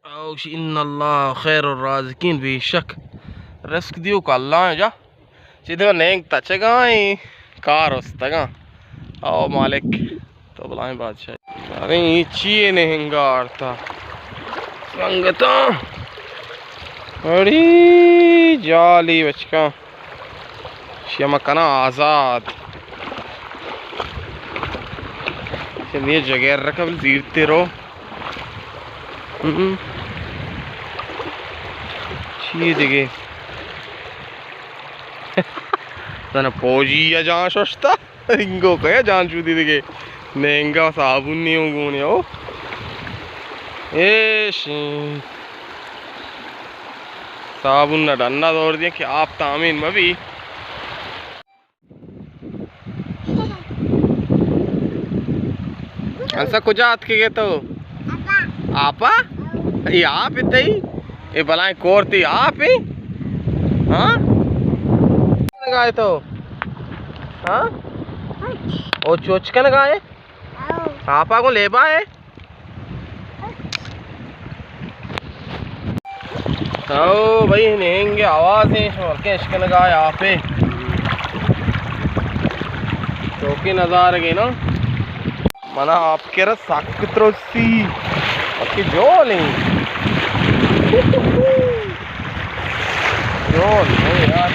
او شی ان اللہ خیر الرازقین، بے شک رزق دیوک اللہ ایں جا۔ چیدے نینگ تچگا ایں، کار استگا۔ او مالک، تو بلاہیں بادشاہ۔ ارے اے چی اے نینگا آرتا؟ سنگتاں، اڑی جالی بچکاں۔ شی ما کنا آزاد۔ چل، اے جگہ رکب زیرتے رو۔ ہم۔ چی دگہ؟ زن پوجی یا جان ششتا۔ انگو کیا جان چودی دگہ۔ نینگا صابون نیوں گونے او۔ ایش۔ صابون نہ ڈنا دور دیا کہ آپ تامین مبی۔ انسا کجا اتکگے تو؟ آپا؟ اے آپ تئی؟ اے بلائیں کور تئی آپ ایں؟ ہاں؟ کنگائے تو؟ ہاں؟ او چوچ کنگائے؟ آپا کو لیبا ہے؟ او بھائی، نہنگ آواز ایں، شما کہ اشکنگا ہے آپے۔ شوقی نظارگے نا۔ منا آپ کرا سک ترسی۔ آپ کی جول ایں۔ جول ایں یار۔